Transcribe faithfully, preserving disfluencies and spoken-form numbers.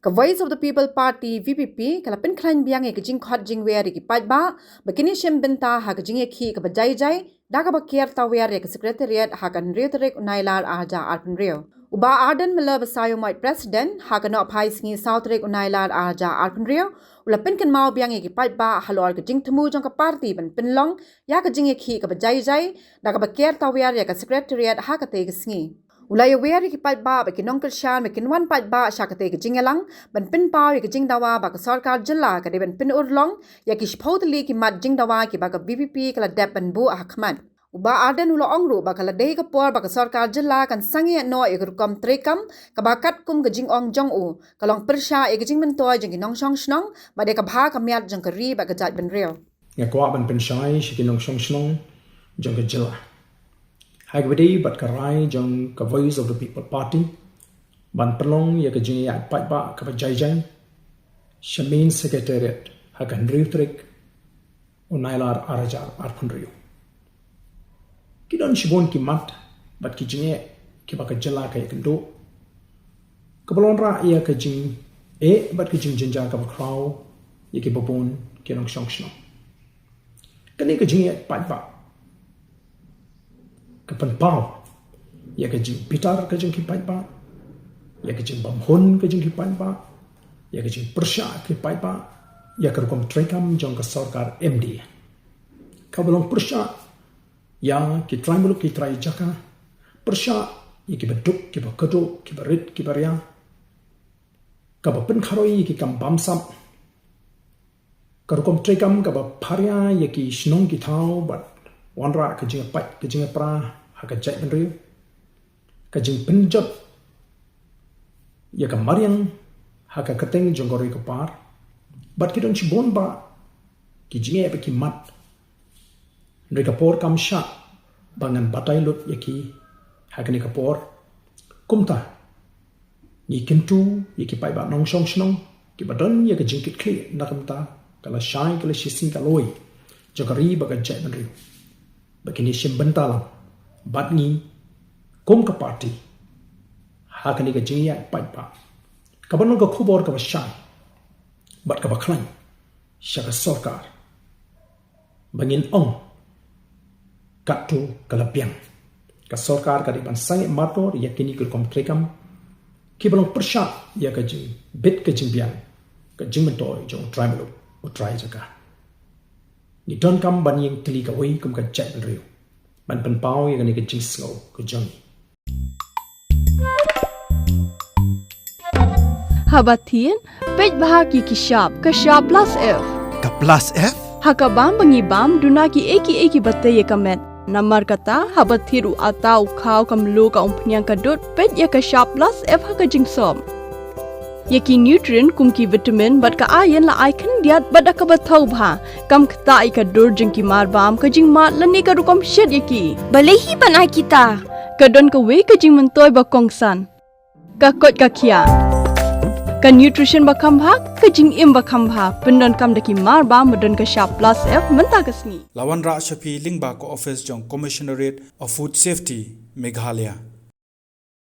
Ka Voice of the People Party, V P P, ka la pynkhlaiñ biang ïa ka jingkhot jingwer ïa ki paidbah ba kin ïashim bynta ha ka jingïakhih kaba jai jai da kaba ker tawiar ïa ka Secretariat ha ka hynriew tarik u Nailar arhajar arphew hynriew. U Bah Ardent Miller Basaiawmoit, President, ha ka nohphai sngi saw tarik u Nailar arhajar arphew hynriew, u la pynkynmaw biang ïa ki paidbah halor ka jingthmu jong ka party ban pynlong ïa ka jingïakhih kaba jai jai da kaba ker tawiar ïa ka Secretariat ha katei ka sngi. U la ïawer ïa ki paidbah ba ki nongkyrshan ba kin wan paidbah sha katei ka jingïalang ban pynpaw ïa ka jingdawa ba ka sorkar jylla ka dei ban pynurlong ïa ki shiphew tylli ki mat jingdawa kiba ka V P P ka la dep ban buh ha khmat. U Bah Ardent u la ong ruh ba ka la dei ka por ba ka sorkar jylla kan sangeh noh ïa ka rukom treikam kaba katkum ka jingong jong u ka long pyrshah ïa ka jingmyntoi jong ki nongshong shnong bad ïa ka bha ka miat jong ka ri bad ka jaitbynriew. Nga kwah ban pynshai sha ki nongshong shnong jong ka jylla, ha kaba ïadei bad ka rai jong ka Voice of the People Party ban pynlong ïa ka jingïaid paidbah kaba jai jai sha main Secretariat ha ka hynriew tarik u Nailar arhajar arphew hynriew. Ki don shibun ki mat bad ki jingeh kiba ka jylla ka ïakynduh, kaba la wanrah ïa ka jingeh bad ka jingjynjar kaba khraw ïa kiba bun ki nongshong shnong. Kane ka jingïaid paidbah ka pynpaw ïa ka jingbitar ka jong ki paidbah, ïa ka jingbymhun ka jong ki paidbah, ïa ka jingpyrshah ki paidbah ïa ka rukom treikam jong ka sorkar M D A, kaba long pyrshah ïa ki trai muluk ki trai jaka, pyrshah ïa kiba duk kiba kyrduh, kiba rit kiba ria, kaba pynkharoi ïa ki kam bamsap, ka rukom treikam kaba pharia ïa ki shnong ki thaw bad wanrah ka jingïapait ka jingïapra ha ka jaitbynriew, ka jingpynjot ïa ka mariang ha ka kyrteng jong ka ri ka par, bad ki don shibun bah ki jingeh bad ki mat. Hynrei ka por kam shah ba ngan batai lut ïa ki ha kane ka por. Kumta ngi kyntu ïa ki paidbah nongshong shnong kiba don ïa ka jingkitkhlieh na ka bynta ka lashai ka lashisngi ka lawei jong ka ri bad ka jaitbynriew ba kin ïashim bynta lang bad ngi kum ka party ha kane ka jingïaid paidbah, kaba long ka khubor kaba shai bad kaba khlaiñ sha ka sorkar, ba ngin ong katto ka la biang. Ka sorkar ka dei ban sangeh mardor ïa kine ki rukom treikam kiba long pyrshah ïa ka jingbit ka jingbiang ka jingmyntoi jong u trai muluk u trai jaka. Ngi donkam ban ïeng tylli kawei kum ka jaitbynriew ban pynpaw ïa kane ka jingsngew ka jong ngi. Haba thied, peit bha ki ki shap, ka shap plus F. Ka plus F? Ha ka bam ba ngi bam, duna ki ei ki ei kiba tei ïa ka met. Namar kata, haba thied u atta u khaw ka mluh ka umphniang ka dud, peit ïa ka shap plus F ha ka jingsop. Ïa ki nutrient kum ki vitamin bad ka iron la ai khyndiat bad da kaba thaw bha. Kam ktah ïa ka dur jong ki mar bam, ka jingmad lane ka rukom shet ïa ki. Balei hi ban ai kita? Ka don kawei ka jingmyntoi ba kongsan. Ka koit ka khiah. Ka nutrition ba kham bha, ka jingim ba kham bha. Pyndonkam da ki mar bam ba don ka shap plus F mynta ka sngi. La wanrah sha phi lyngba ka office jong Commissionerate of Food Safety, Meghalaya.